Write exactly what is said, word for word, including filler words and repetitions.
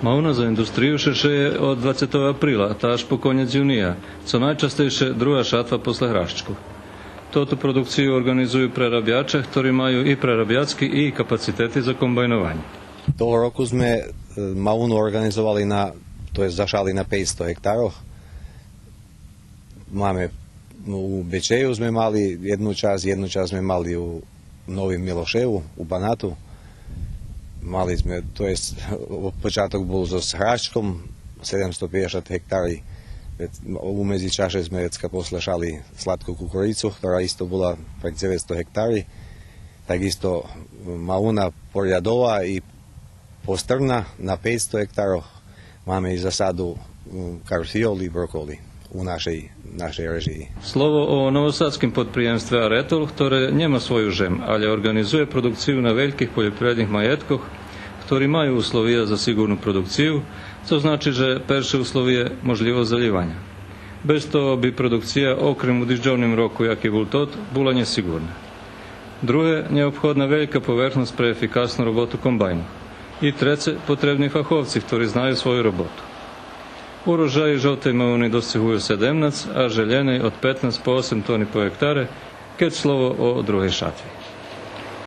Мауна за индустрию ше шеє од двацетого априла та аж по конєц юния, цо найчастейше друга шатва после гращку. Тоту продукцию орґанизую прерабяче, хтори маю и прерабяцки и капацитети за комбайнованє. Того року зме, е, мауну орґанизовали на, то єст зашали на пейцсто гектарох. Маме, ну, у Бечею зме мали єдну часц, єдну часц зме мали у Новим Милошею, у Банату. Мали зме, то єст, початок бул зоз гращком, седемсто пейдзешат гектари. Вец, у медзичаше зме вецка послашали сладку кукурицу, хтора исто була прек дзеветсто гектари. Так исто мауна порядова и пострна на пейцсто гектарох. Маме и засаду, м, карфиол и броколи у нашей, нашей режиї. Слово о новосадским подприємстве Аретол, хторе нєма свою жем, алє орґанизує продукцию на вельких польопривредних маєткох, хтори маю условия за сиґурну продукцию, цо значи же перше условиє можлївосц залїваня. Без того би продукция, окрем у дижджовним року, яки бул тот, була нєсиґурна. Друге, нєобходна велька поверхносц пре ефикасну роботу комбайну. И треце, потребни фаховци, хтори знаю свою роботу. Урожаї жовтей мауни досцигую седемнац, а желєней од петнац по осем тони по гектаре, кед слово о другей шатви.